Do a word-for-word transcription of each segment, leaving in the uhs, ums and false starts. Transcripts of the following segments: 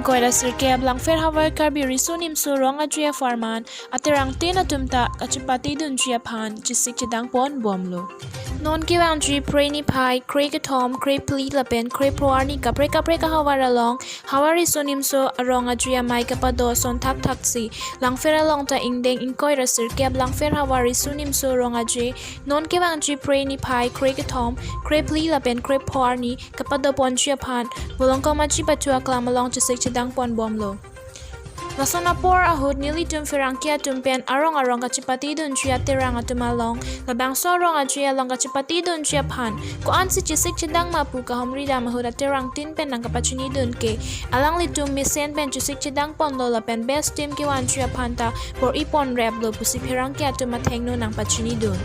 Ingkoi ra sirkep Langpher havar Karbi Riso Nimso Rong Aje apharman aterangtin atum ta kachepatedunji aphan chesik chedang pon bomlo. Non kevangji Phre niphai kre kethom, kre phli lapen kre pho arni kaprek kaprek ahavar along Havar Riso Nimso Rong Aje amei kapado ason thakthak si Langpher along ta ingdeng ingkoi ra sirkep Langpher havar Riso Nimso Rong Aje non kevangji Phre niphai kre kethom, kre phli lapen kre pho arni kapado ponji aphan Volongkom Aji Pathu aklam along chesik chedang pon bomlo. Lason apor ahut nelitum pherangke atum pen arong arong kachepatedunji aterang atum along labangso Rong Aje along kachepatedunji aphan ko-ansi chesik chedang ma pu kahumri dam ahut aterangtin pen nangkapachinidun ke alanglitum mesen pen chesik chedang ponlo lapen best team kevanji aphan ta bor-i ponreplo pusi pherangke atum athengno nangpachinidun.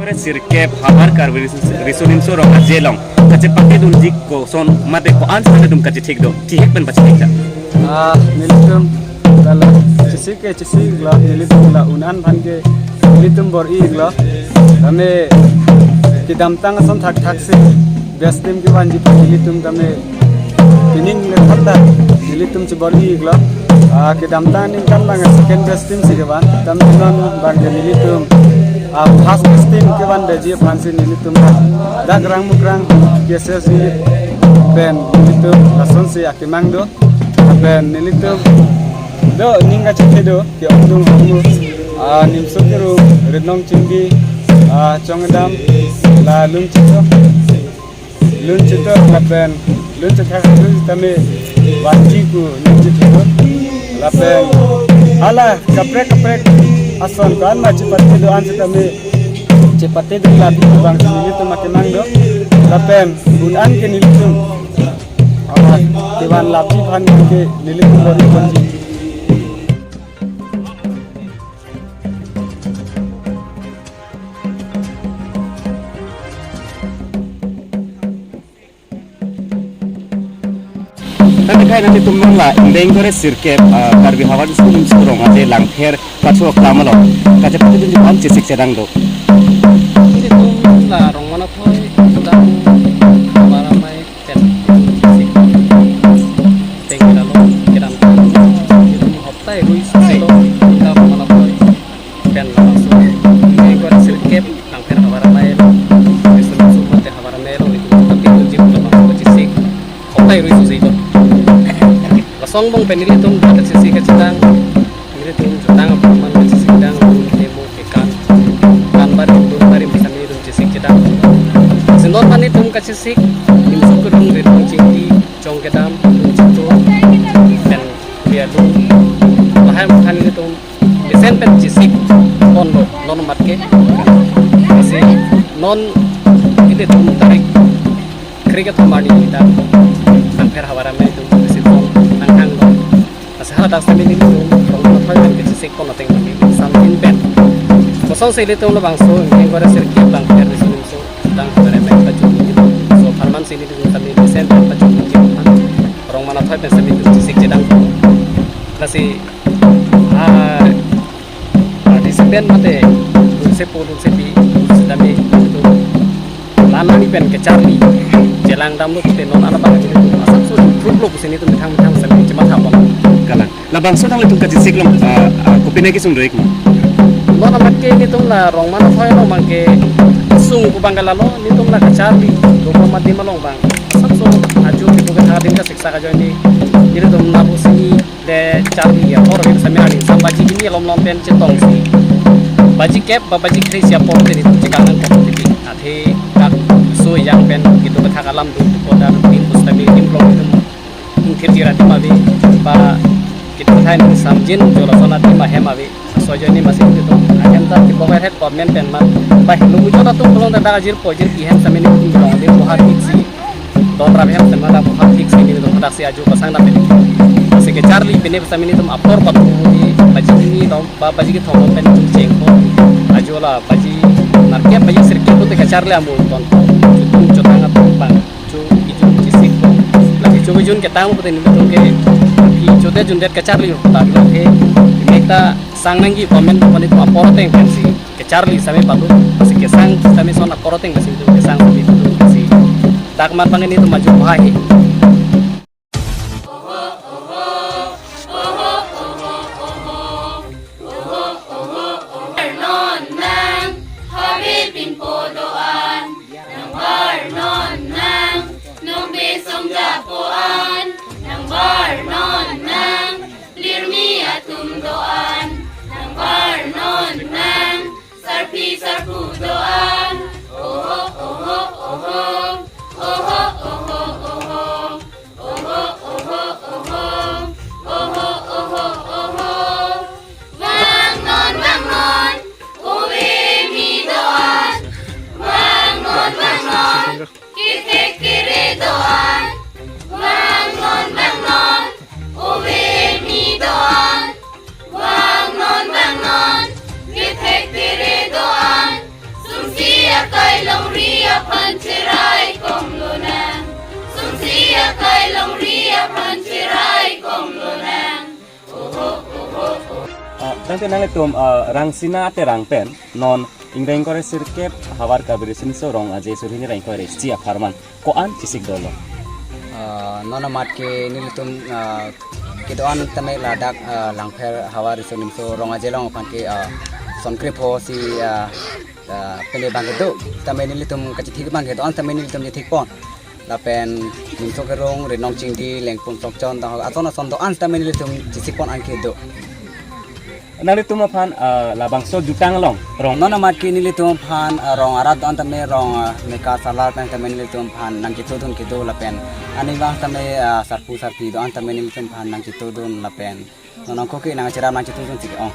Ore sirkep havar Karbi Riso, Riso Nimso Rong Aje along kachepatedunji koson mate ko-ansi nelitum kachethik do, thihek pen pachethik ta. Ah, nelitum kalau chesik ke chesik lo, nelitum la un-an aphan ke nelitum bor-i lo. Tame kedamtang ason thakthak si best team kevanji aphan nelitum tame pining le thakta nelitum chebor-i lo. Ah, kedamtang aningkan abang second best team si kevan. Tame non abang ke nelitum, ah, first best team kevanji aphan si nelitum dak Rangmukrang K S S unit pen nelitum lasonsi akemang do. Lapen nelitum do ning kachethe do ke-ongdung ahormu, ah, Nimso Kerung, Ritnong Chingdi, ah, Chongkedam, la Lun Chito, Lun Chito lapen Lun Chethak Lun tame vanji pu ning chethe do. Lapen hala kaprek kaprek ason ko-an ma chepate do-an setame chepatedun labi abang si nelitum akemang do. Lapen un-an ke nelitum amat kevan labi aphan ke nelitum bor-i ponji. Tame kai nanglitum non la ingdeng ingkoi ra sirkep, ah, Karbi havar Riso Nimso Rong Aje Langpher pathu aklam along kachepatedunji aphan chesik chedang do. Ilitum la Rongmanathoi, Dam, Havar Amei, pen chesik. Peng kedam lo, kedam. Ilitum hopta erui sisi lo, Dam Rongmanathoi pen labangso ingdeng ingkoi ra sirkep Langpher havar amei lo, Riso Nimso mate havar amei lo, ilitum kachepatedunji aphan labangso chesik. Hopta erui sisi lo. Lason angbong pen nelitum dak chesik kachedang, nelitum chedang apharman chesik chedang, dun demo kekan, kan barim dun barim sami nelitum chesik chedang. Lasi non aphan nelitum kachesik, Nimso Kerung, Ritnong Chingdi, Chongkedam, Lun Chito, pen Ria Lun, lahai aphan nelitum mesen pen chesik ponlo non amat ke. Lasi non ilitum tarik kre kethom arni ta Langpher havar amei atum chesik pon nanghanglo. Lasi hala dak sami nelitum Rongmanathoi pen kachesik pon ateng neli samjin pen. Kosonsi ilitum labangso ingdeng ingkoi ra sirkep Langpher Riso Nimso Rong Aje amei pajut nelitum. So apharman si nelitum sami mesen pen pajut nelitum aphan Rongmanathoi pen sami nelitum chesik chedang. Lasi, ah, participant mate lunsepo lunsepi sitame nelitum la-an arni pen kecharli chelang damlo pute non ana bang nelitum asap So, improve lo pusi nelitum methang methang sitame chematha pon. Kalang. Labangso nanglitum kachesik along, ah, ah, kopine kesung do-ik ma? Non amat ke nelitum la Rongma Nathoi along abang ke sung pu abang ke lalo, nelitum la kacharli, Rongma Nathoi along abang. Asapso ajo kedo kethak adim kasiksak ajoine nelitum la pusi le charli apor ke sitame aning sam baji hini alom alom pen chetongsi, baji kep ba baji kre-isi apor te nelitum chekang nangkok titi. Athe dak so yang pen kedo kethak alam do order tim pusitame tim along nelitum ingthir jira tim ave, ba kedo thai nang samjin jolason atim ahem ave. Laso ajoine masi nelitum ahem ta kebok ahet government pen ma, ba helo mujot atum kolong ta dak ajirpo jirpi hem sitame nelitum Rong Aje boha thiksi, don rap hem sitame dak boha thiksi, nelitum daksi ajo pasang dam pini. Lasi kacharli pine sitame nelitum apor pathu di baji hini alom ba baji kethom alom pen nelitum chengpo. Ajo la baji nerkep baji sirkep pulote kacharli amu tonpo. Chutung chotang atum abang chu ijum chesik po. Lasi chu ijum ketang pulote nelitum ke aphi chodet jundet kacharli ta, athe mek ta sang nangji government pen nelitum apor ateng pensi kacharli sitame pathu, lasi kesang sitame son apor ateng lasi nelitum kesang sitame pathu, lasi dak amat abang nelitum ajo bahai. Arnon nang, habe pinpo do-an, nang arnon nang, nong besong japo-an, nang arnon nang, lirmi atum do-an, nang arnon nang, sarpi sarpo do-an. Oho, oho, oho. Oho, oho, oho. Oho, oho, oho, oho. Oho, oho, oho. Vangnon, vangnon, ove me do-an. Vangnon, vangnon, kethek kere do-an. Vangnon, vangnon, ove me do-an. Vangnon, vangnon, kethek kere do-an. Sumsi akai longri aphan cherai kong lonang. Sumsi akai longri aphan cherai kong lonang. Oho, oho, oho. Ah, tangte nanglitum, ah, Rangsina Terang pen non ingdeng kore sirkep havar Karbi Riso Nimso Rong Aje surhini reng kore si apharman ko-an chesik dolo? Ah, non amat ke nelitum, ah, kedo-an tame ladak, ah, Langpher havar Riso Nimso Rong Aje along aphan ke, ah, son krepho si, ah, ah, pine abang kedo. Tame nelitum kachethi abang kedo-an tame nelitum chethik pon. Lapen Nimso Kerung, Rinong Chingdi, Lengpum Sokchon, dahok ason ason do-an tame nelitum chesik pon an kedo. Nanglitum aphan, ah, labangso jutang along rong. Non amat ke nelitum aphan, ah, rong arat do-an tame rong, ah, meka salar pen tame nelitum aphan nangchetudun kedo lapen aning abang tame, ah, sarpo sarpi do-an tame nelitum aphan nangchetudun lapen non angko ke nangcherap nangchetudun si ke-ong.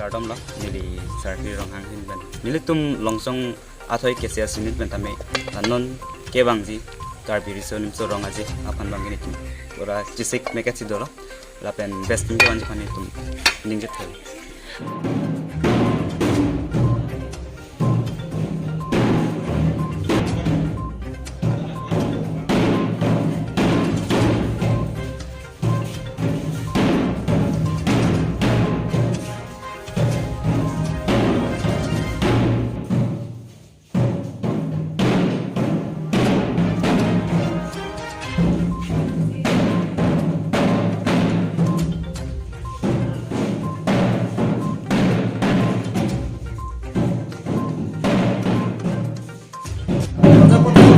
Kardom lo, neli Sarpi Ronghang ahin pen. Nelitum Longsong Athoi K C S unit pen tame, la non kevangji Karbi Riso Nimso Rong Aje aphan abang ke nelitum pura chesik meket si dolo. Lapen best team kevangji aphan nelitum ningje thoi.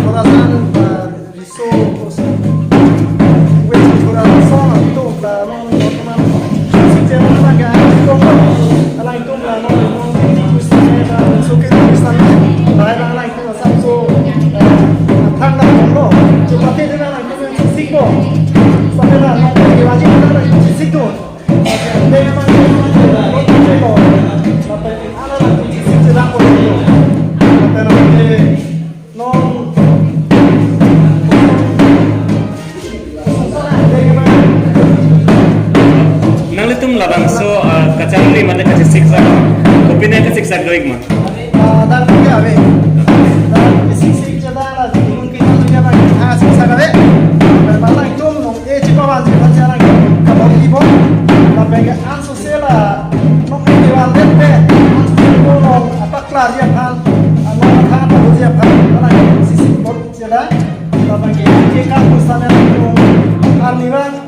Khorasan, ah, riso, koson. Wait, Khorasan, atum, la, non, non, non. Sik channel abang ke, alang atum, la, non, non, non, Kristo Khristian, la, so ke Khristian, la, la, alang atum, la, so, eh, thang, la, non, non. So, mati, la, alang atum, sik, bo. Sampai, la, non, non, wajib, la, alang atum, sik, do. Nanglitum labangso, ah, kacharli mate kachesik sa, kopine kachesik sa kroik ma? Ah, dan punya ave. Dan sik sik cheda la, gunung kita punya bang, ah, sik sa ave. Memang itu nong, eh, cepat banjir, banjir lagi. Kalau ibu, sampai ke ansu sela, nong ini wal det be, ansu sela nong, apa kelar dia kan, nong kan apa dia kan, mana sisi pot cheda, sampai ke, ke kan pusana nong, arniwan,